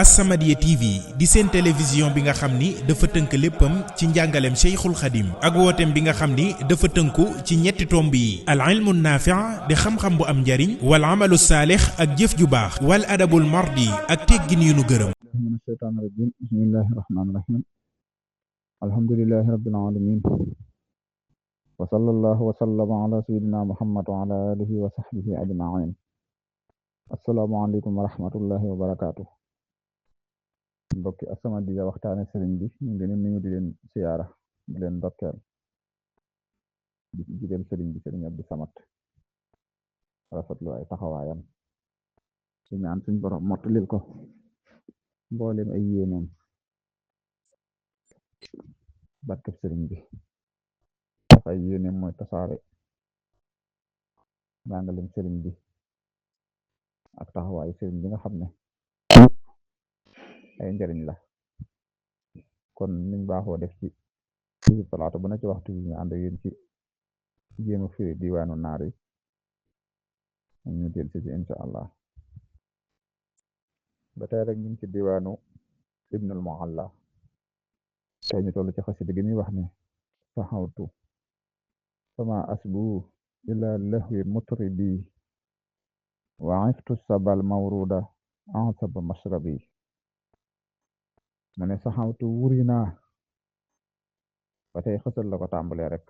As-Samadiyya TV di seen télévision bi nga xam ni dafa tënk léppam ci njàngaleem Cheikhul Khadim ak wooteem bi nga xam ni dafa tënku ci ñetti tomb yi al ilmu naafi' di xam-xam bu am njariñ wal amalu saalix ak jëf ju baax wal adabul mardi ak teggin yu nu gërëm. من الشيطان الرجيم بسم الله الرحمن الرحيم الحمد لله رب العالمين وصلى الله وسلم على سيدنا محمد وعلى آله وصحبه أجمعين السلام عليكم ورحمة الله وبركاته mbokki As-Samadiyya waxtaane sëriñ bi ñu ngi leen nuyu di leen siyaara di leen ndokkeel di jigéen sëriñ bi sëriñ Abdou Samad rafetlu ay taxawaayam ci ñaan suñ borom mottalil ko mboolem ay yéeneem barkeb sëriñ bi ndax ay yéeneem mooy tasaare njàngalem sëriñ bi ak taxawaayu sëriñ bi nga xam ne ay njariñ la kon niñ baaxoo def ci talaata bu na ci waxtu bi ñu ànd ak yéen ci jéem a firi diwaanu naar yi ñu del ci insha allah ba tey rek ñu ngi ci diwaanu Ibnul Mualla tey ñu toll ci xasida gi muy wax ne saxawtu sama asbu ila lahwi mutribi wa iftu sabal mawruda ansaba mashrabi mu ne saxawtu wuri naa ba tey xësal la ko tàmbalee rek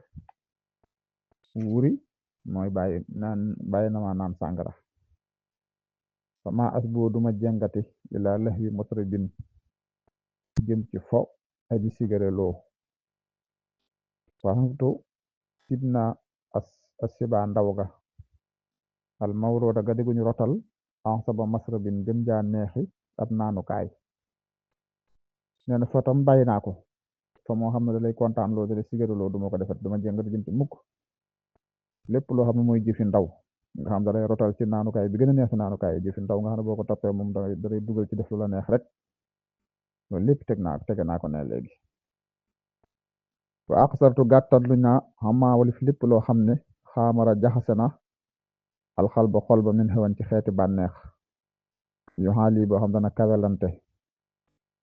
wuri mooy bàyyi na ma naan sàngara sama asbu duma jengati ila lahwi mutribin jëm ci fo aji sigare loo waxamtu sidna asiba ndaw ga al mawrooda ga diguñu rotal ansaba masrabin gën jaa neexi ab naanukaay nee na fotam bàyyi naa ko fa moo xam ne da lay kontaan loo da lay sigare loo duma ko defet duma jëngati jëm ci mukk lépp loo xam ne mooy jëfi ndaw nga xam da lay rotal ci naanukaay bi gën a neex ci naanukaay jëfi ndaw nga xam ne boo ko toppee moom da lay dugal ci def lu la neex rek loolu lépp tege naa ko ne léegi wa aqsartu gàttal lu naa xamaa walif lépp loo xam ne xaamara jaxase na alxal ba xol ba min xewan ci xeeti bànneex yu xaali boo xam dana kawelante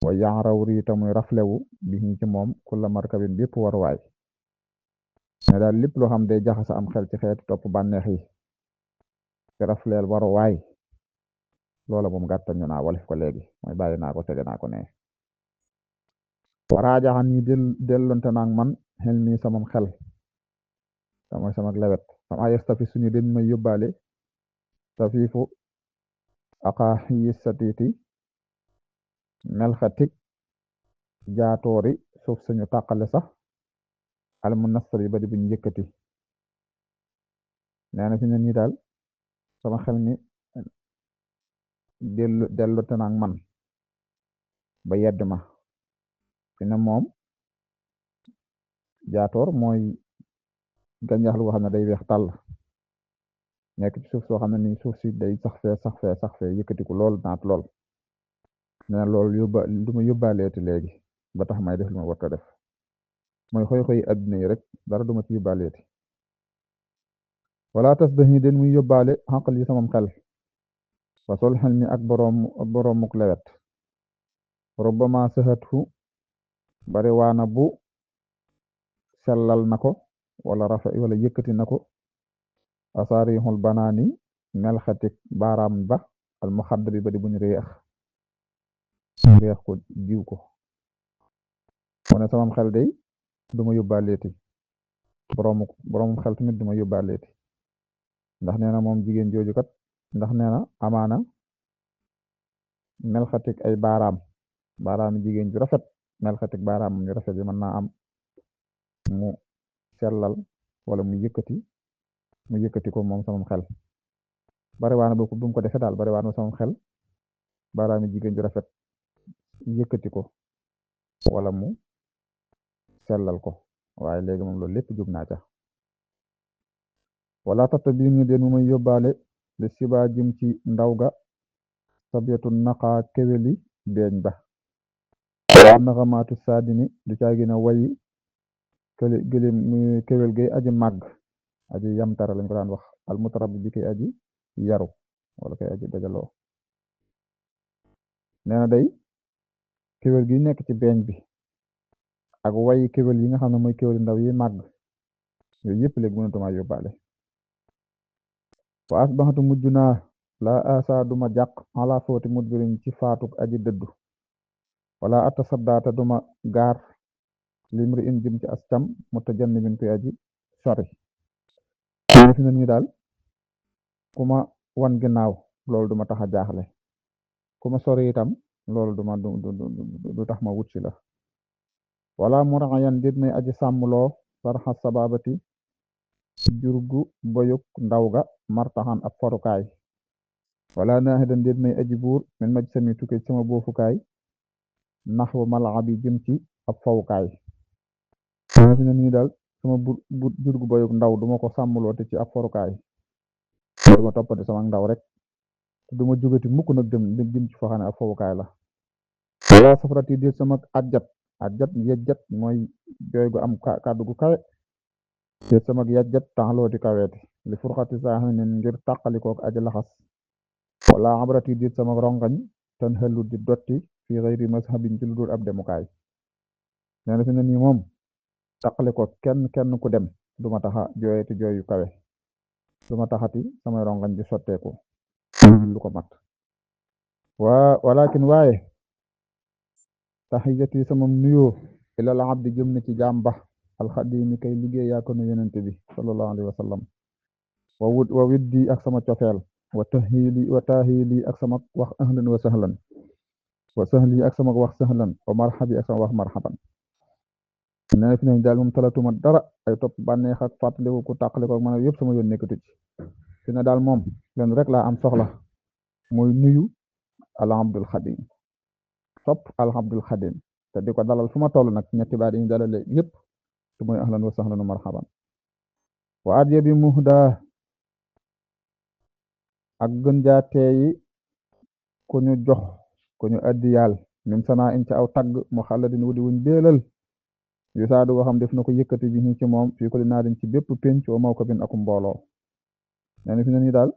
wa yaaraw riita muy raflewu bi ci moom kulla markabin bépp waruwaay ne daal lépp loo xam day jaxase am xel ci xeeti topp bànneex yi ci rafleel waruwaay loola moom gàttal ñu naa walif ko léegi mooy bàyyi naa ko tege naa ko ne waraajaxan ñi dellonte naag man xel mi samam xel mooy sama lewet sama yestafi suñu den may yóbbaale tafiifu aka yi satiti melxatik jaatoori suuf suñu tàqale sax almu nasari ba di buñu yëkkati nee na fi ne nii daal sama xel mi dellonte naag man ba yedd ma fi ne moom jaatoor mooy gàncax lu xam ne day weex tàll nekk ci suuf soo xam ne ni suuf si day sax fee yëkkatiku lool naat lool nee na loolu du ma yóbbaaleeti léegi ba tax may def lu ma war a def mooy xoy-xoy adduna yi rek dara du ma ci yóbbaaleeti wala tas dañi den muy yóbbaale xaqal yi samam xel wasol xel mi ak boroomuk lewet rubbama saxatu bari waana bu sellal na ko wala yëkkati na ko asaarixul banaani melxatik baaraam ba al muxaddari ba di buñ réex ko jiw ko mu ne samam xel day duma yóbbaaleeti boroomum xel tamit duma yóbbaaleeti ndax nee na moom jigéen jooju kat ndax nee na amaana melxatik ay baaraami jigéen ju rafet melxatik baaraamam ñu rafet yi mën naa am mu sellal wala mu yëkkati ko moom samam xel bariwaana bu mu ko defee daal bariwaana samam xel baaraami jigéen ju rafet yëkkati ko wala mu sellal ko waaye léegi moom loolu lépp jug naa ca wala tatta bii ni den mu may yóbbaale li siba jëm ci ndaw ga sabiyatu naqaa keweli beeñ ba waa naxamaatu saadini du caagi na wayi kewel gay aji màgg aji yamtara lañ ko daan wax almutarab bi koy aji yaru wala kay aji dajaloo nee na day kéwél gi nekk ci beeñ bi ak way kéwél yi nga xam ne mooy kéwél ndaw yi màgg yooyu yëpp léegi mënatuma yóbbaale wa asbaxatu mujj naa laa asa duma jàq ala footi mudbirin ci faatuk aji dëddu wala atta saddaata duma gaar limri in jëm ci as cam mutajannibin koy aji sori fi na nii daal ku ma wan ginnaaw loolu duma tax a jaaxle ku ma sori itam loolu duma du tax ma wut si la wala murayan dit may aji sàmmloo farxa sababati jurgu boyuk ndaw ga martaxan ab forukaay wala naaxidan dit may aji buur min maj sami tukke sama boofukaay nax wa malaxa bi jëm ci ab fawukaay fi na nii daal sama jurgu boyuk ndaw duma ko sàmmloo te ci ab forukaay duma toppati sama ndaw rek duma jógati mukk nag jëm ci foo xam ne ab fawukaay la wala safrati dit sama ajjat yejjat mooy jooy gu am kàddu gu kawe déet sama yejjat taxalooti kaweeti li furxati saaxinin ngir tàqalikook aji laxas wala abrati dit sama rongañ tan xellu di dotti fi xëyri mashabin ci lu dul ab demukaay nee na fi ne nii moom tàqalikook kenn ku dem duma taxa jooyati jooy yu kawe duma taxati samay rongañ di sotteeku lu ko mat walakin waaye taxiyati sama nuyoo ilal abdi jëm na ci jaam ba alxadimi kay liggéey yaa ko nu yonente bi sallallahu alayhi wa sallam wa widdi ak sama cofeel wa tahili ak sama wax ahlan wa sahlan wa sahli ak sama wax sahlan wa marhabi ak sama wax marhaban nee fi nañ daal moom talatuma dara ay topp bànneex ak fàttaliku ku tàqaliko ak man yëpp sama yoon nekkatu ci fi ne daal moom leen rek laa am soxla mooy nuyu al abdul xadim sopp al abdul xadim te di ko dalal fu ma toll nag ñetti baat yi ñu dalale yëpp te mooy ahlan wa sahlan wa marhaban wa adya bi muhda ak gën jaa teeyi ku ñu jox ku ñu addiyaal min sana in ci aw tagg mu xaladin wudi wuñ beelal yu saadu waxam def na ko yëkkati bi ci moom fii ko li naa din ci bépp pénc wa maw ko bin akum mbooloo nee na fi ne nii daal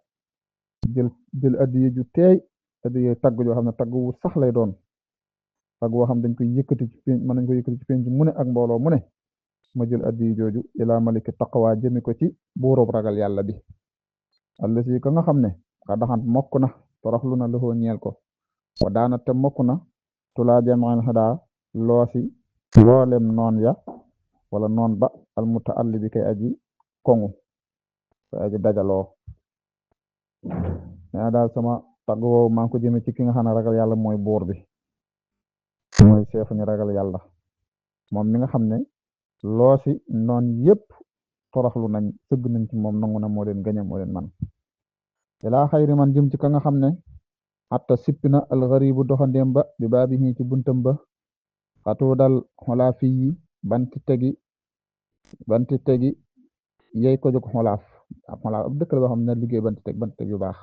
jël addiye ju teey addiye tagg joo xam ne tagg wu sax lay doon tagg woo xam dañ koy yëkkati ci pénc mën nañ ko yëkkati ci pénc mu ne ak mbooloo mu ne ma jël addiye jooju ilaa maliki taqwa jëmi ko ci buurub ragal yàlla bi allasi ka nga xam ne xa daxant mokk na toroxlu na loxoo ñeel ko wa daana te mokk na tulaa jameen xadaa loosi mboolem noon ya wala noon ba almuta àll bi kay aji koŋu kay aji dajaloo nee na daal sama tagg woowu maa ngi ko jëme ci ki nga xam ne ragal yàlla mooy buur bi mooy seefu ñu ragal yàlla moom mi nga xam ne loosi noon yépp toroxlu nañ sëgg nañ ci moom nangu na moo leen gañe moo leen man ilaa xayri man jëm ci ka nga xam ne atta sippina alxaribu doxandéem ba bi baabi ñi ci buntam ba xatu dal xolaa fi yi banti tegi yey ko jóg xolaaf ab dëkk la boo xam ne liggéey banti teg yu baax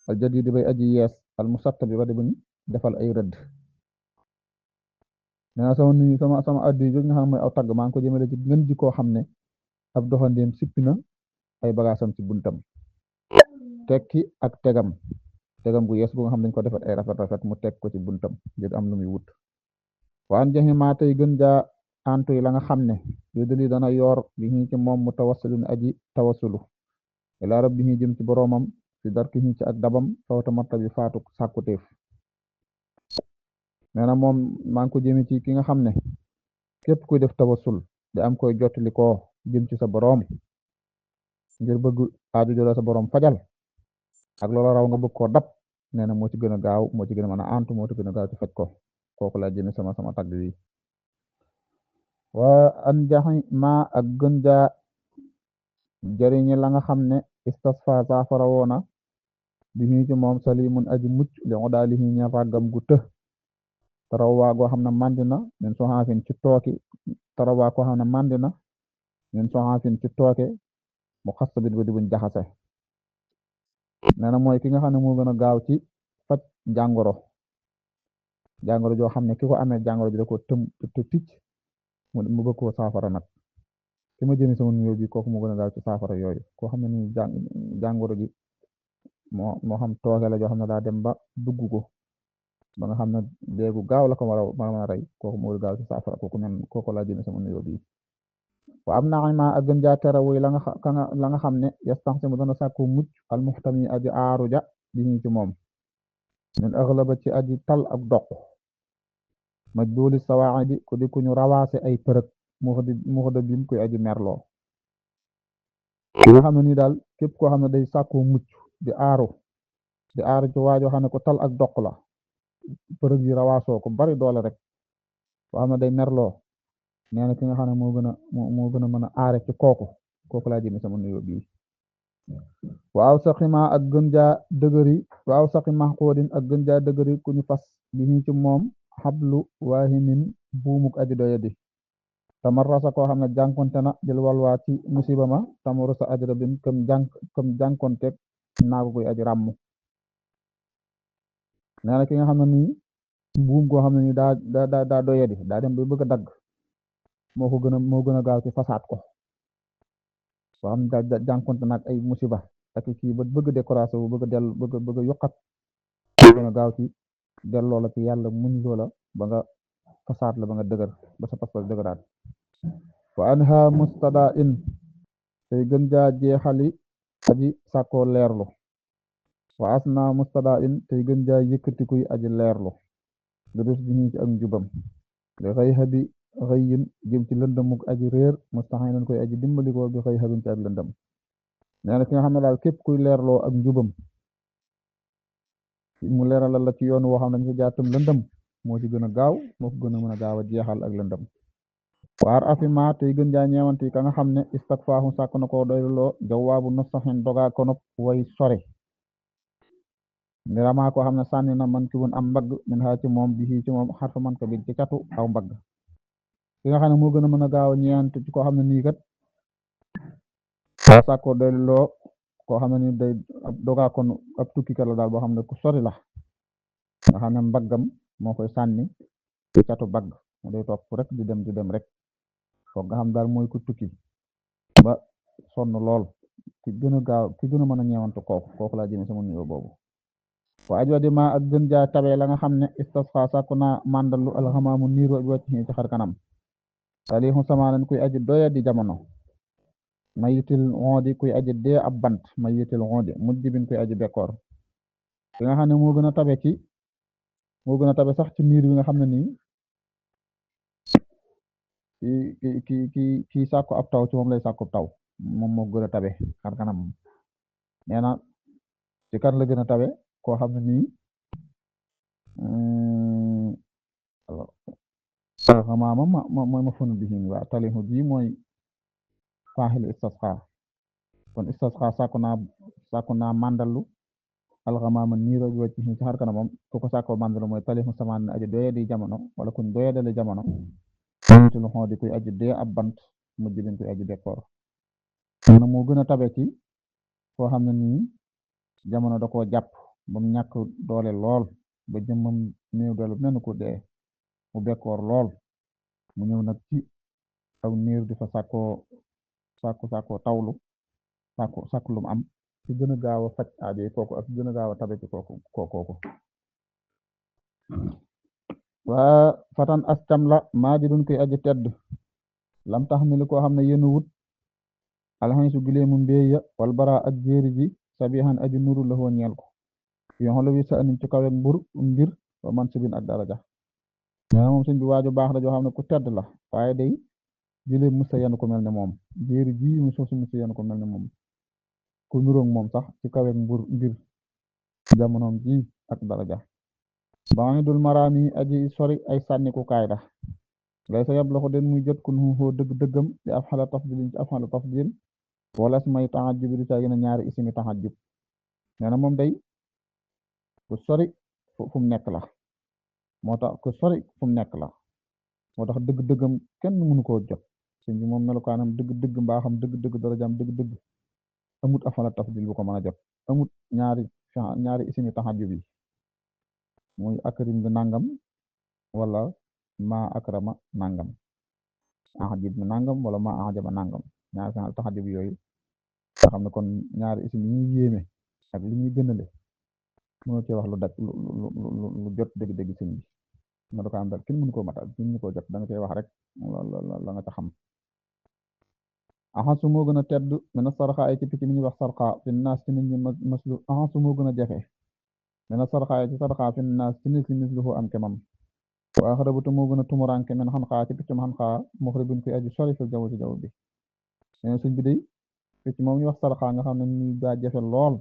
al jadidi bay aji yees al musatta bi ba di buñ defal ay rëdd nee na sama nuyu sama addi jooju nga xam ne mooy aw tagg maa ngi ko jëmale ci ngën ji koo xam ne ab doxandéem sippina ay bagaasam ci buntam tekki ak tegam gu yees bu nga xam dañ ko defat ay rafet mu teg ko ci buntam ngir am lu muy wut waan jaxi maa tey gën jaa antuy la nga xam ne yudali dana yoor bi ñi ci moom mu tawassulun aji tawassulu ila rabbihi jëm ci boroomam fi darki ñi ci ak dabam fawta matta bi faatu sàkkuteef nee na moom maa ngi ko jëme ci ki nga xam ne képp kuy def tawassul di am koy jottali koo jëm ci sa boroom ngir bëgg aaju jola sa boroom fajal ak loola raw nga bëgg koo dab nee na moo ci gën a gaaw moo ci gën a mën a antu moo ci gën a gaaw ci faj ko kooku laa jëme sama tagg wi waa an jaxi ma ak gën jaa jariñi la nga xam ne istasfa saafara woona bi ñu ci moom salimun aji mucc li ngo daali ñi ña ràggam gu të tarawaa goo xam ne mandina min soxaafin ci tooki tarawaa koo xam ne mandina min soxaafin ci tooke mu xasta bit ba di buñ jaxase nee na mooy ki nga xam ne moo gën a gaaw ci faj jàngoro joo xam ne ki ko amee jàngoro ji da ko te ticc mu bëgg koo saafara nag ki ma jëmi sama nuyoo bi kooku moo gën a gaaw ci saafara yooyu koo xam ne ni jàngoro ji moo xam tooke la joo xam ne daa dem ba dugg ko ba nga xam ne léegu gaaw la ko war a mën a rey kooku moo gaaw ci saafara kooku laa jëme sama nuyoo bii wa am naa ma ak gën jaa terawu la nga xam ne yastaxsimu dana sàkku mucc al muxtami aji aaru ja bi ñu ci moom min aghlaba ci aji tal ak doq majduuli sawaidi ku di ku ñu rawaase ay përëg muxda bin kuy aji merloo ki nga xam ne nii daal képp koo xam ne day sàkku mucc di aaru ci waajoo xam ne ko tal ak doq la përëg yi rawaasoo ko bari doole rek koo xam ne day merloo nee na ki nga xam ne moo gën a mën a aare ci kooku laa jëme sama nuyoo bii waaw saqima ak gën jaa dëgëri waaw saqima xoodin ak gën jaa dëgëri ku ñu fas bi ci moom xablu waahinin buumuk aji doyadi tamarrasa koo xam ne jànkonte na jël walwaa ci musiba ma tamarrasa ajrabin këm jànkonte naagu koy aji ràmm nee na ki nga xam ne nii buum koo xam ne nii daa doyadi daa dem ba bëgg a dagg moo gën a gaaw ci fasaat ko soo xam ne jànkonte nag ay musiba ak kii ba bëgg décoration bu bëgg a yokkat moo gën a gaaw ci delloo la ci yàlla muñ loola ba nga fasaat la ba nga dëgër ba sa pas-pas dëgëraat wa anha mustada in tey gën jaa jeexali aji sàkkoo leerlu wa asna mustada in tey gën jaa yëkkatikuy aji leerlu li rus bi ci ak njubam li xëy xabi xëyin jëm ci lëndamuk aji réer mustaxin nañ koy aji dimbalikoo bi xëy xabin ci ak lëndam nee na ki nga xam ne daal képp kuy leerloo ak njubam mu leeralal la ci yoon woo xam ne dañ ci jaatam lëndam moo ci gën a gaaw moo ko gën a mën a gaaw a jeexal ak lëndam waar afima tey gën jaa ñeewanti ka nga xam ne istakfaahu sàkk na koo doyloo jawaabu nasaxin dogaa konop way sore ngiramaa koo xam ne sànni na man ki wun am mbagg min xaa ci moom bi ci moom xarfa man ko bi ci catu aw mbagg ki nga xam ne moo gën a mën a gaaw a ñeewante ci koo xam ne nii kat sàkkoo doyloo koo xam ne ni day dogaa kon ab tukkikat la daal boo xam ne ku sori la nga xam ne mbaggam moo koy sànni ci catu bagg mu day topp rek di dem rek foog nga xam daal mooy ku tukki ba sonn lool ki gën a gaaw ki gën a mën a ñeewante kooku laa jëme sama nuyoo boobu wa ajwadi ma ak gën jaa tabee la nga xam ne istasqa sàkku naa màndalu alxamaamu niiro bi wàcc ci xar kanam talixu samaanan kuy aji doya di jamono mayitil xoodi kuy aji dee ab bant mayitil xoodi mujj bin kuy aji bekkoor ki nga xam ne moo gën a tabe sax ci niir bi nga xam ne nii ki sàkku ab taw ci moom lay sàkku taw moom moo gën a tabe xar kanam nee na ci kan la gën a tabe koo xam ne nii xamaama mooy ma fonu bihin waa talixu ji mooy faaxil istasqa kon istasqa sàkku naa màndalu alxamaama niiro bi wàcc ci xar kanamam ku ko sàkkoo màndalu mooy talixu samaan aji doye di jamono wala kuñ doye dale jamono lu xoo di kuy aji dee ab bant mujj bin kuy aji bekkoor na moo gën a tabe ci koo xam ne nii jamono da koo jàpp ba mu ñàkk doole lool ba jëmmam néew doole mel ko dee mu bekkoor lool mu ñëw nag ci aw niir di fa sàkkoo tawlu sàkku lu mu am ci gën a gaaw a faj aajo yi kooku ak gën a gaaw a tabe ci kooku waa fatan ascam la maa ji duñ koy aji tedd lam tax mi li koo xam ne yéen wut alxamisu gileemu mbéya wal bara ak jéeri ji sabixan aji nuru la woon ñeel ko yoon xoolu wi sa anim ci kawe mbir wa man subin ak daraja nee na moom suñ bi waaju baax la joo xam ne ku tedd la waaye day gileem musta yenn ko mel ne moom jéeri ji mu soosu musta yenn ko mel ne moom ku nuroog moom sax ci kawe mbir jamonoom ji ak daraja ba dul maraami aji sori ay sànniku kaay la lay sa yab loxo den muy jot kun xoo dëggam di af xala tafdilin ci af xala tafdil wala su may taxajub di saa gën a ñaari isimi taxajub nee na moom day ku sori fu mu nekk la moo tax ku sori fu mu nekk la moo tax dëgg-dëggam kenn mënu koo jot suñ bi moom melukaanam dëgg-dëgg mbaaxam dëgg-dëgg darajaam dëgg-dëgg amut af xala tafdil bu ko mën a jot amut ñaari isimi taxajub yi muy akrim bi nangam wala ma akrama nangam ahajib bi nangam wala ma ahajaba nangam ñaari final taxajub yooyu nga xam ne kon ñaari isim yi ñuy yéeme ak li ñuy gënale mënoo cee wax lu daj lu jot dëgg-dëgg sëñ bi nga da ko am dal kenn mënu koo matal kenn mënu koo jot da nga cey wax rek la nga ca xam axasu moo gën a tedd mina sarxa ay ci picc mi ñuy wax sarxa fi naas ci nit ñi maslu axasu moo gën a jafe mina sarxa ay ci sarxa fi naas ci nit ñi misluhu am kemam wa axrabutu moo gën a tumuranke min xanxaa ci piccum xanxaa muxribun kuy aji sori fil jaww ci jaww bi nee sëñ bi day picc moom ñu wax sarxa nga xam ne ni daa jafe lool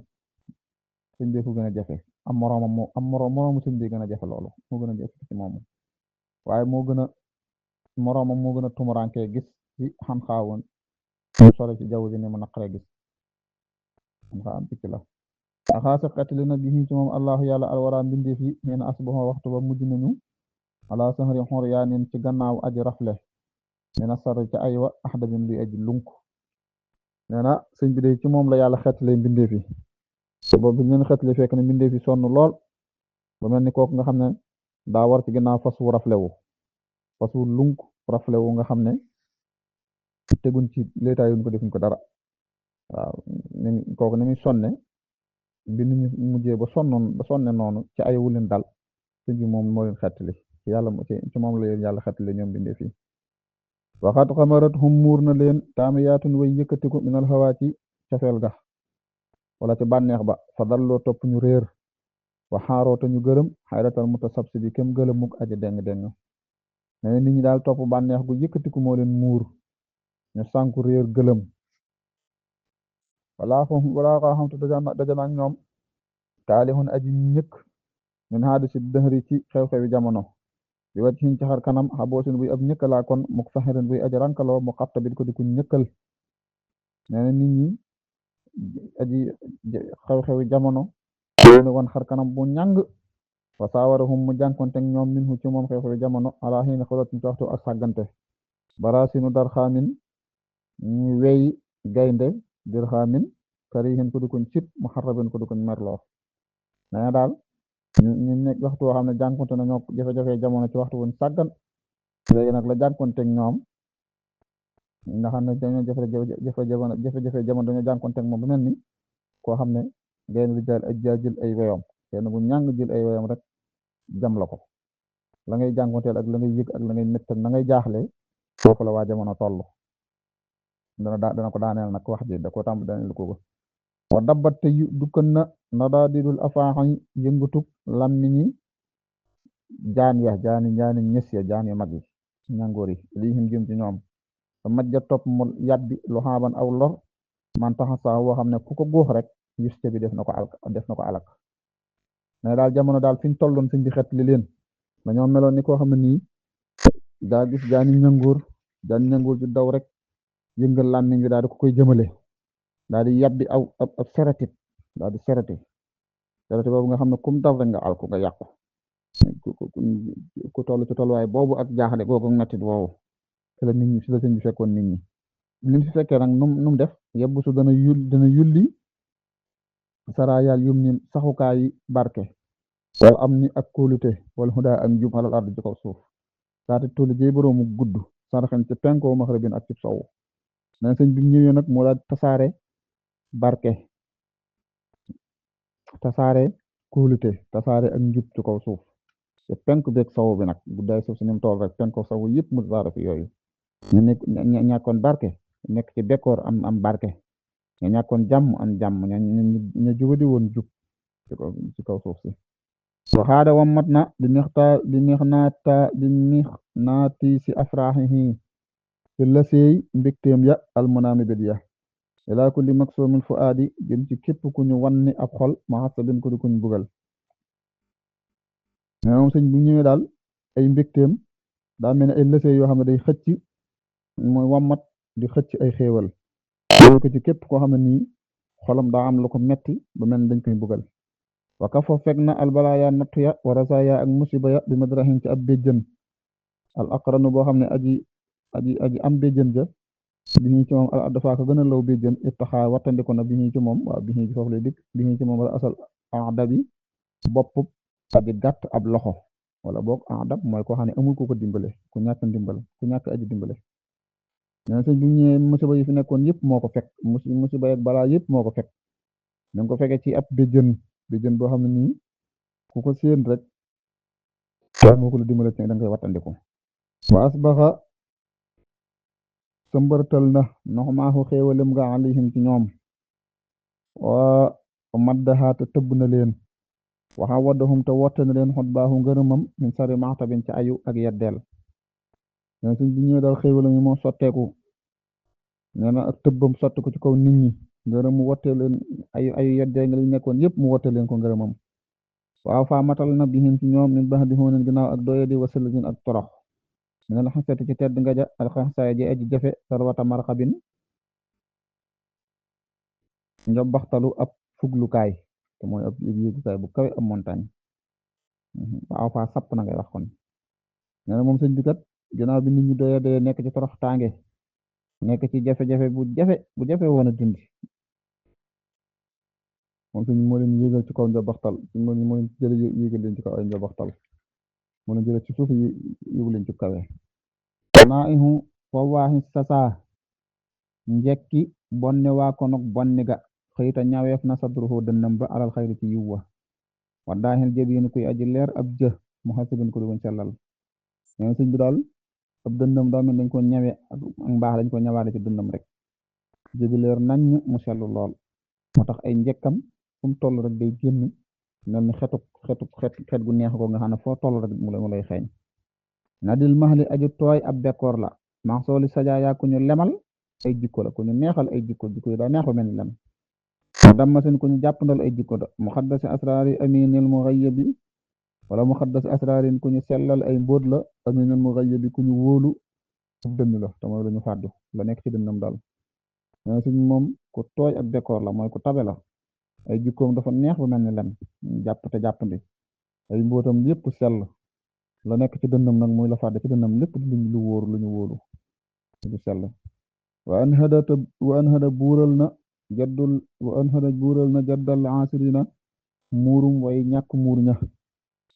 sëñ bi ko gën a jafe am moroomam moroomu sëñ bi gën a jafe loolu moo gën a jafe picc moomu waaye moo gën a moroomam moo gën a tumuranke gis ci xanxaa woon mu sori ci jaww ji ni mu naqaree gis xanxaa am picc la axaasa xettali na bi ci moom allahu yàlla alwara mbindeef yi nee na asbaha waxtu ba mujj nañu ala sahri xor yaa nin ci gannaaw aji rafle nee na sar ci ay wa axdabin luy aji lunk nee na sëñ bi de ci moom la yàlla xettalee mbindeef yi te boobu bi leen xettali fekk ne mbindeef yi sonn lool ba mel ni kooku nga xam ne daa war ci gannaaw fas wu raflewu fas wu lunk raflewu nga xam ne teguñ ci leetaayuñ ko defuñ ko dara waaw kooku ni muy sonne bi nit ñi mujjee ba sonne noonu ci ay wulin dal sëñ bi moom moo leen xettali yàlla ci moom la leen yàlla xettali ñoom bindee fii waxaat xamarat hum muur na leen taamiyaatun way yëkkatiku minal xawaa ci cafeel ga wala ci bànneex ba fa dalloo topp ñu réer wa xaaroota ñu gërëm xayratal mutasabsi bi kem gëlëmuk aji deng-deng mais nit ñi daal topp bànneex gu yëkkatiku moo leen muur ñu sànku réer gëlëm walaa xaa xamtu dajana ak ñoom taalixun aji ñëkk min haadisi dëhri ci xew-xewi jamono bi wàcc ci xar kanam xaboosin buy ab ñëkkalaa kon muk faxirin buy aji rankaloo mu xatta bit ko di ku ñëkkal nee na nit ñi aji xew-xewi jamono leen wan xar kanam bu ñàng wa saawarahum mu jànkontek ñoom min hu ci moom xew-xewi jamono ala xiina xulatin ci waxtu ak sàggante bara sinu dar xaamin ñu wey gaynde dir xaamin karihin ko di kuñ cib mu xarrabin ko di kuñ merloo nee na daal ñu nekk waxtu woo xam ne jànkonte nañoo jafe-jafe jamono ci waxtu wuñ sàggan léegi nag la jànkonteeg ñoom nga xam ne dañoo jafe-jafe jamono dañoo jànkonteeg moom bu mel ni koo xam ne gaynde di jël ay weyom kenn bu ñàng jël ay weyom rek jam la ko la ngay jànkonteel ak la ngay yëg ak la ngay méttal na ngay jaaxle foofu la waa jamono toll dana ko daaneel nag wax ji da ko tàmb daaneel ko wa dabbat te dukkan na daa didul afaaxañ yëngutug lammiñi jaani ñës ya jaan yu mag yi ñàngoor yi lii him jëm ci ñoom ba majja topp mu yàbbi lu xaaban aw lor man taxa saa woo xam ne ku ko guux rek juste bi def na ko alak mais daal jamono daal fi ñu tolloon sëñ bi xet li leen dañoo meloon ni koo xam ne nii daa gis jaani ñangoor ju daw rek yëngal làmmiñ bi daal di ko koy jëmale daal di yàbbi ab seretit daal di sereti boobu nga xam ne kum daw rek nga alku nga yàqu ku toll ci tolluwaay boobu ak jaaxle googu mettit woowu ci la nit ñi ci la sëñ bi fekkoon nit ñi li mu fi fekkee nag nu mu def yebbu su dana yulli saraayaal yum ni saxukaayi barke wala am ni ak kóolute wala xudaa ak njub alal ard ci kaw suuf saate tolli jëy boroomu gudd saraxen ci penkoo maxribin ak ci sow nen sëñ bi mu ñëwee nag moo daal tasaare barke tasaare kóolute tasaare ak njub ci kaw suuf te penk beeg sow bi nag guddaay suuf si ni mu toll rek penko sow yëpp mu tasaare fi yooyu ñu nekk ñàkkoon barke nekk ci bekkoor am barke ñu ñàkkoon jàmm am jàmm ñu jubadi woon jub ci kaw suuf si waxaada wammat na di neex naati si afraxihi ci lëseey mbégteem ya almunaami bét ya ilaa kulli maksoomin fu aadi jëm ci képp ku ñu wanni ab xol maxasabin ko di kuñ bugal mais moom sëñ bu ñëwee daal ay mbégteem daa mel ne ay lëseey yoo xam ne day xëcc mooy wammat di xëcc ay xéewal loolu ko ci képp koo xam ne nii xolam daa am lu ko metti ba mel ne dañ koy bugal waka fo fekk na albalaaya nattu ya wa rasaaya ak musiba ya bi madrahin ci ab béjjën al aqranu boo xam ne aji am béjjën ja bi ñuy ci moom dafa ko gën a law béjjën ittaxaa wattandiko na bi ñuy ci moom waaw bi ñuy ci foofu lay dikk bi ñuy ci moom wala asal adab yi bopp aji gàtt ab loxo wala boog adab mooy koo xam ne amul ku ko dimbale ku ñàkk aji dimbale ñene sëñ bi ñëwee musiba yi fi nekkoon yëpp moo ko fekk musiba ak balaa yëpp moo ko fekk ñu ngi ko fekkee ci ab béjjën boo xam ne nii ku ko séen rek daa moo ko la dimbale ci da nga koy wattandiku wa asbaxa sëmbërtal na noxmaaxu xéewalem nga alayhim ci ñoom wa maddaxaata tëbb na leen waxa waddahum te wotte na leen xot baaxu ngërëmam min sari maxtabin ci ayu ak yeddeel nee suñ bi ñëwee daal xéewalam yi moom sotteeku nee na ak tëbbam sotti ko ci kaw nit ñi ngërëm mu wotte leen ayu yeddeel nga li nekkoon yëpp mu wotte leen ko ngërëmam waaw faa matal na bihim ci ñoom min bax di xoonen ginnaaw ak doye di wasalajin ak torox mi ne la xasati ci tedd nga ja alxasaay ji aji jafe sarwata marxabin njobbaxtalu ab fuglukaay te mooy ab yéegukaay bu kawe ab montagne waaw faa sapp na ngay wax kon nee na moom sëñ bi kat ginnaaw bi nit ñi doye nekk ci torox tànge nekk ci jafe-jafe bu jafe woon a dindi moom sëñ moo leen yéegal ci kaw njobbaxtal moo leen jële yéegal leen ci kaw ay njobbaxtal moo leen jële ci suuf yóbbu leen ci kawe naa ihu foo waaxi sasaa njekki bonne waa konok bonni ga xëyta ñaweef na sadruhu dënnam ba alal xayri ci yiw wa wa daaxil jëbiin kuy aji leer ab jë mu xasibin ko duguñ sellal neen sëñ bi daal ab dënnam daa mel dañ ko ñawe ak mbaax dañ ko ñawaale ci dënnam rek jëbi leer nañ mu sellu lool moo tax ay njekkam fu mu toll rek day génn mel ni xet gu neex ko nga xam ne foo toll rek mu lay xeeñ nadil maxli aju tooy ab bekkoor la max sooli sajaayaa ku ñu lemal ay jikko la ku ñu neexal ay jikko yi daa neex ba mel ni lem damma seen ku ñu jàppandal ay jikko da muxaddasi asraari aminil mughayyabi wala muxaddasi asraarin ku ñu sellal ay mbóot la aminil mughayyabi ku ñu wóolu dënn la te mooy lu ñu fàddu la nekk ci dënnam daal mais suñ moom ku tooy ab bekkoor la mooy ku tabe la ay jikkoom dafa neex ba mel ni lem jàpp te jàppandi ay mbóotam yépp sell la nekk ci dënnam nag mooy la fàdde ci dënnam lépp lu wóoru lu ñu wóolu lu sell wa an hada buural na jaddal asirina muurum way ñàkk muur ña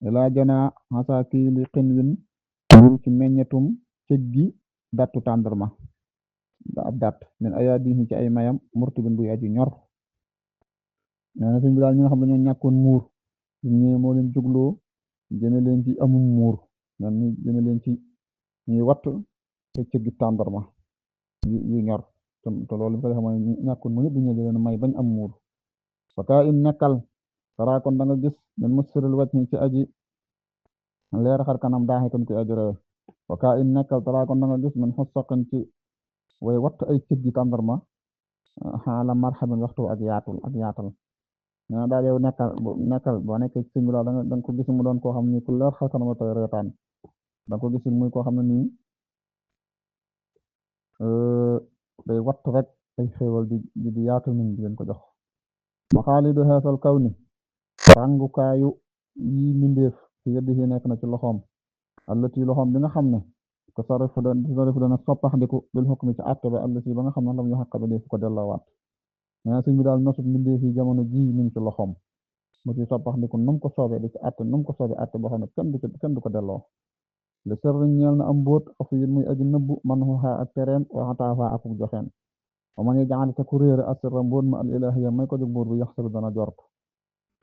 ilaa janaa xasaaki li xinwin muur ci meññetum cëg gi dattu tàndarma ab datt min ayaa diini ci ay mayam murtubin buy aji ñor nee na sëñ bi daal ñi nga xam ne ñoo ñàkkoon muur ñëwee moo leen jugloo jëme leen ci amum muur man ni jëme leen ci ñuy watt te cëggi tàndarma yu ñor te loolu bi ko def mooy ñàkkoon mu ñëpp du ñëw leen may bañ am muur wakaa in nekkal saraa kon da nga gis min musiril wàcc ci aji leer xar kanam daaxe kon koy aji ree wakaa in nekkal saraa kon da nga gis min xusaqin ci way watt ay cëggi tàndarma xaala marxabin waxtu ak yaatal nee na daal yow nekkal boo nekkee ci sëñ bi daal da nga ko gis mu doon koo xam ni ku leer xar kanam tey reetaan da nga ko gis muy koo xam ne nii day watt rek ay xéewal di yaatal nit di leen ko jox maxaalidu xeesal kaw ni ràngukaayu yi mindeef ci yeddi yi nekk na ci loxoom allati loxoom bi nga xam ne ko sarifu dana soppaxndiku bil xukmi ci àtte ba allati ba nga xam ne lam ñu xàq ba dee fu ko delloowaat nee na sëñ bi daal nosut mindeef yi jamono ji mi ngi ci loxoom mu ci soppaxndiku num ko soobee di ci àtte num ko soobee àtte boo xam ne kenn du ko delloo le sërriñ ñeel na am mbóot afu yit muy aji nëbbu man xuxaa ak tereem waxataafaa akuk joxeen wa man jaxal te ku réere asirra mbóot ma al ilahiya may ko jóg buur bi yaxsaru dana jort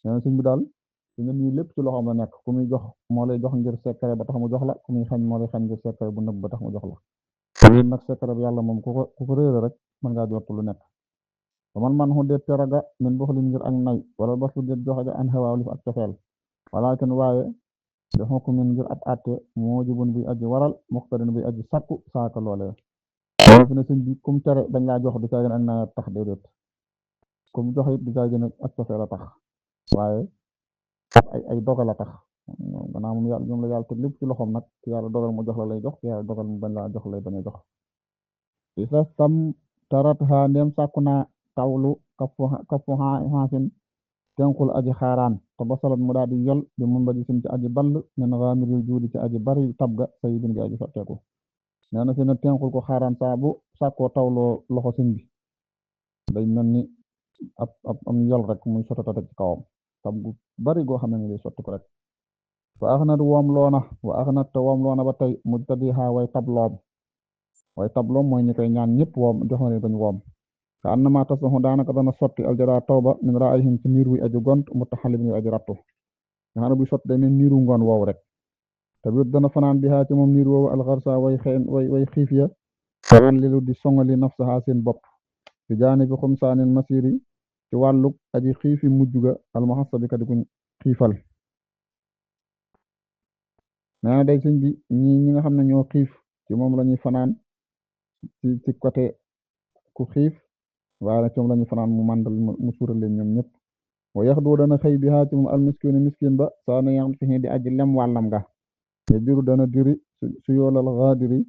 nee na sëñ bi daal su ngeen ñi lépp ci loxoom la nekk ku muy jox moo lay jox ngir secret ba tax mu jox la ku muy xañ moo lay xañ ngir secret bu nëbb ba tax mu jox la yéen nag secret bi yàlla moom ku ko réere rek mën ngaa jort lu nekk wa man xu deet teraga min buxlin ngir ak nay wala bas lu deet joxe an xewaaw lif ak cofeel walakin waaye de xukumin ngir ab àtte moo jibun buy aji waral muxtarin buy aji sakku saaka loolee fi ne sëñ bi kum tere dañ laa jox du caa gën ak naa tax déedéet kum jox it du caa gën ak cofeel a tax waaye ay dogal a tax gannaaw moom yàlla ñoom la yàlla teg lépp ci loxoom nag ki yàlla dogal mu jox la lay jox ki yàlla dogal mu bañ laa jox lay bañ a jox isa sam tarat ha ndem sàkku naa tawlu kafu xaasin tenkul aji xaaraan te ba salat mu daal di yol bi mun ba di sim ci aji ball min xaamiril juudi ci aji bari tabga say bin gi aji sotteeku nee na fi ne tenkul ko xaaraan saa bu sàkkoo tawloo loxo sëñ bi day mel ni am yol rek muy sotata teg ci kawam tab gu bari goo xam ne day sotti ko rek wa ax nat woom loona wa ax nat te woom loona ba tey mu tadi xaa way tabloom mooy ñi koy ñaan ñëpp woom jox na leen bañ woom ka annama tasbahu daanaka dana sotti aljara tawba min raayihim ci niir wi aju gont mutaxallib wi aju rattu nga xam ne buy sotti day mel niiru ngoon woow rek te biir dana fanaan bi haa ci moom niir woowu alxarsa way xiif ya tawallilu di songali nafsaha seen bopp bi jaani bi xumsaanil masiri ci wàllug aji xiifi mujj ga almuhasabi ka di kuñ xiifal nee na day sëñ bi ñi nga xam ne ñoo xiif ci moom la ñuy fanaan ci côté ku xiif waaye nag ci moom la ñuy fanaan mu màndal mu suural leen ñoom ñëpp wa yax doo dana xëy bi haa ci moom almiskinu miskin ba saa na yam fi di aji lem wàllam ga te diru dana diri su yoolal xaadiri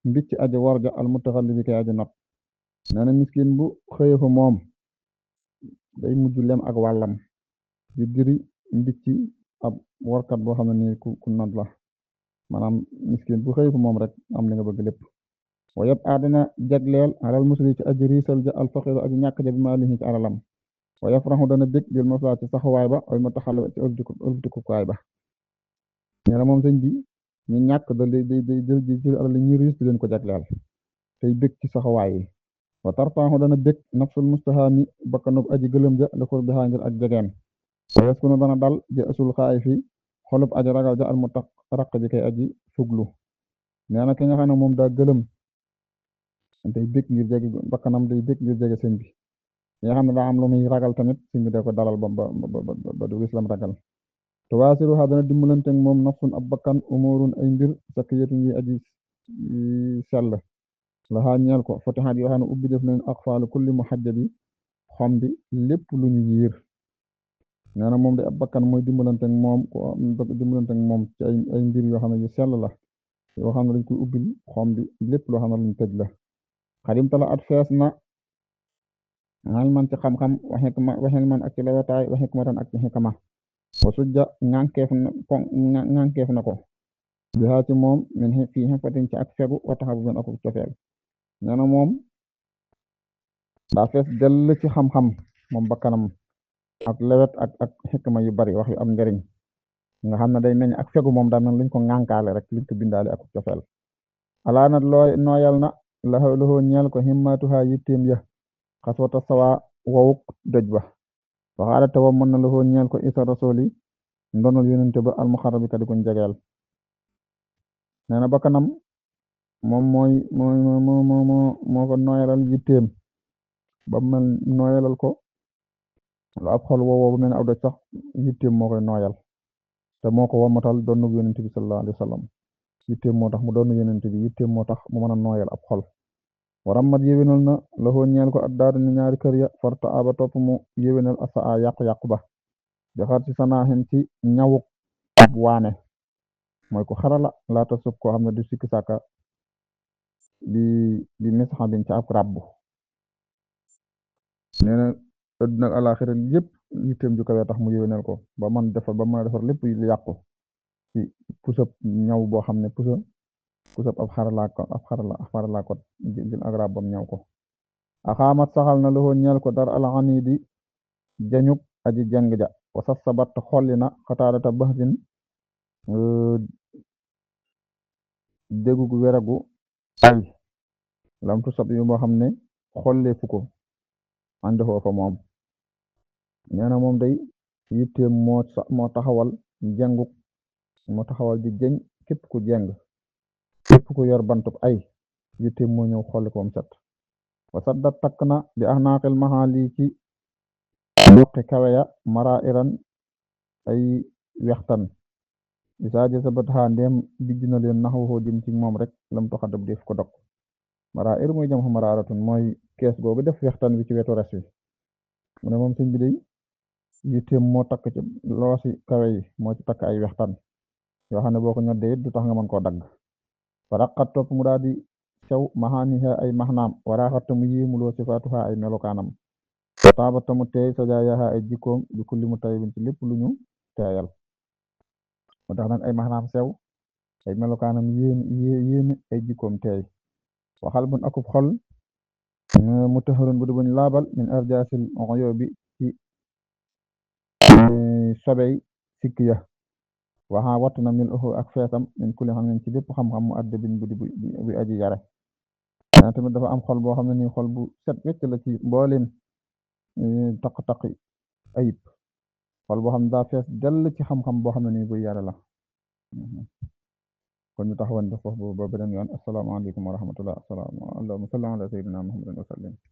mbicc aji warja almutaxallibi kay aji not nee na miskin bu xëye fa moom day mujj lem ak wàllam di diri mbicci ab warkat boo xam ne nii ku not la maanaam miskin bu xëye fa moom rek am li nga bëgg lépp wa yëpp aadina jagleel alal musri ci aji riisal ja alfaqiru aji ñàkk ja bi maalihi ci alalam wa yafraxu dana bég bil masla ci saxuwaay ba way mutaxallibi ci ëlbitikukaay ba nee na moom sëñ bi ñu ñàkk da day jël alal ñu riis di leen ko jagleel tey bég ci saxawaay yi wa tarfaaxu dana bég nafsul mustahaami bakkanub aji gëlëm ja li xur bihaa ngir ak jegeem wa yaskunu dana dal ji asul xaay fi xolub aji ragal ja al mu tax raq ji kay aji fuglu nee na ki nga xam ne moom daa gëlëm day bég ngir jege bakkanam day bég ngir jege sëñ bi ki nga xam ne daa am lu muy ragal tamit sëñ bi da ko dalal ba du gis lam ragal tuwaasiruha dana dimbalante moom nafsun ab bakkan umurun ay mbir sakiyatun yi aji sell laxaa ñeel ko fotihaat yoo xam ne ubbi def nañ aqfaalu kulli muhajjabi xom bi lépp lu ñu yiir nee na moom de ab bakkan mooy dimbalante moom ci ay mbir yoo xam ne yu sell la yoo xam ne dañ koy ubbil xom bi lépp loo xam ne luñ tëj la xadim tala at fees na xel man ci xam-xam waxel man ak ci lawataay waxek matan ak ci xikama wa sujja ŋànkeef na ko bihaa ci moom min fii xefatin ci ak fegu wa taxabu ben akuk cofeel nee na moom daa fees dell ci xam-xam moom bakkanam ak lewet ak xikma yu bari wax yu am njariñ nga xam ne day meñ ak fegu moom daa mel luñ ko ŋànkaale rek luñ ko bindaale akuk cofeel alaa na nooyal na laxoo ñeel ko himmatuha yitteem ya xaswata sawa wowuk doj ba waxaala te wa mën na laxoo ñeel ko isa rasuli ndonul yonente ba almuxarrabi ka di kuñ jegeel nee na bakkanam moom moo ko nooyalal yitteem ba mel nooyalal ko lu ab xol woowoo bu mel ne aw doj sax yitteem moo koy nooyal te moo ko wamatal doonub yonente bi sallallahu alayhi wa sallam yitteem moo tax mu doonu yonente bi yitteem moo tax mu mën a nooyal ab xol warammat yéwénal na laxoo ñeel ko addaadu ni ñaari kër ya farta aba topp mu yéwénal asa a yàqu-yàqu ba joxaat ci sanaaxin ci ñawuk ab waane mooy ko xarala laata sub koo xam ne du sikki sàkka di misaxa bin ci ab rabbu nee na adduna ak alaxira yëpp yitteem ju kawee tax mu yéwénal ko ba mën a defar lépp lu yàqu ci pusab ñaw boo xam ne pusab ab xarala ko jël ak rabbam ñaw ko axaamat saxal na loxoo ñeel ko dar alxani di jañub aji jeng ja wasas sabat xolli na xataadata baxsin déggu weragu ay lamtu sab yu boo xam ne xolleefu ko àndefoo fa moom nee na moom day yitteem moo taxawal jenguk moo taxawal di jëñ képp ku jeng képp ku yor bantub ay yitteem moo ñëw xolli ko moom set wasadda takk na bi axnaaqil maxaali ci luqi kaweya mara iran ay wextan isaaji sabat xaa ndéem bijj na leen nax waxoo jëm ci moom rek lam toxadab def ko dog mara ir muy jëm xa maraaratun mooy kees googu def wextan wi ci wetu res wi mu ne moom sëñ bi day yitteem moo takk ci loosi kawe yi moo ci takk ay wextan yoo xam ne boo ko ñoddee it du tax nga mën koo dagg faraqat topp mu daal di sew maxaaniha ay maxnaam waraaxatta mu yéemuloo sifaatuha ay melokaanam taabata mu teey sajaayaha ay jikkoom bi kulli mu tayyibin ci lépp lu ñu teeyal moo tax nag ay maxnaam sew ay melokaanam yéeme ay jikkoom teey waxal bun akub xol mu taxarun bu di buñ laabal min arjaasil oyo bi ci sobey sikk ya waxaa wattu na mil uxu ak feesam min kulli xam ne ci lépp xam-xam mu adde bin bu aji yare waaye tamit dafa am xol boo xam ne nii xol bu set wecc la ci mbooleem taq-taqi ayib xol boo xam ne daa fees dell ci xam-xam boo xam ne nii buy yare la kon ñu taxawoon def foofu ba beneen yoon asalaamaaleykum wa rahmatullah allahumma salli ala sayyidina muhammadin wa sallim